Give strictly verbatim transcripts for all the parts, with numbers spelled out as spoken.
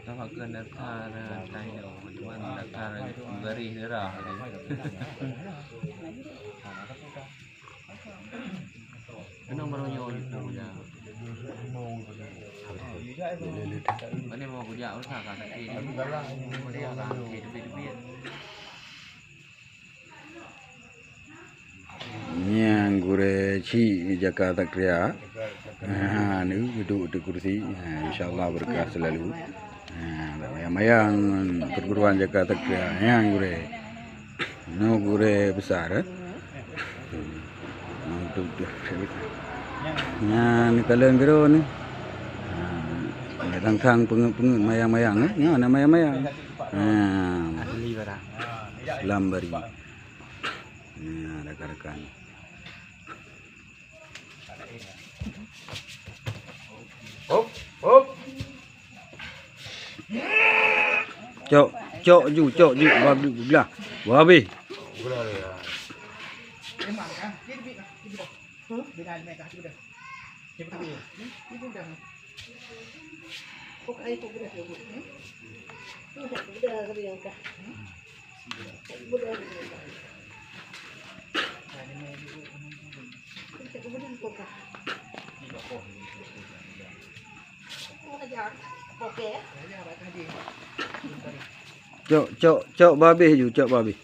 Tapakan dakar tai do, cuman dakar garis darah. Kenapa baru nyoe itu ya? Mana mau kujak usah kata ini. Mana kujak tebit-tebit. Nyang gurée cit jaka takria. Ha, ni duduk di kursi. Ha, insya-Allah berkah selalu. Ha, mayang-mayang perguruan jaka takria. Nyang gurée. Nyoe gurée besar, eh. Nyoe betul-betul. Nyan kalon gero ni. Ha, tang-tang peungeut-peungeut mayang-mayang, eh. Nyoe na mayang-mayang. Ha. Ahli barang. Selam bari. Nah, rakan-rakan. Hop, hop. Cok, cok ju, cok ju, babi belah. Babi. Cok, cok, cok babeh ju, cok babeh.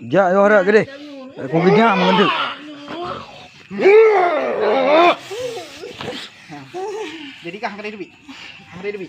Jak yo harap gede. Aku geujak mengentuk. Jadi kah kena duit? Kah kena duit?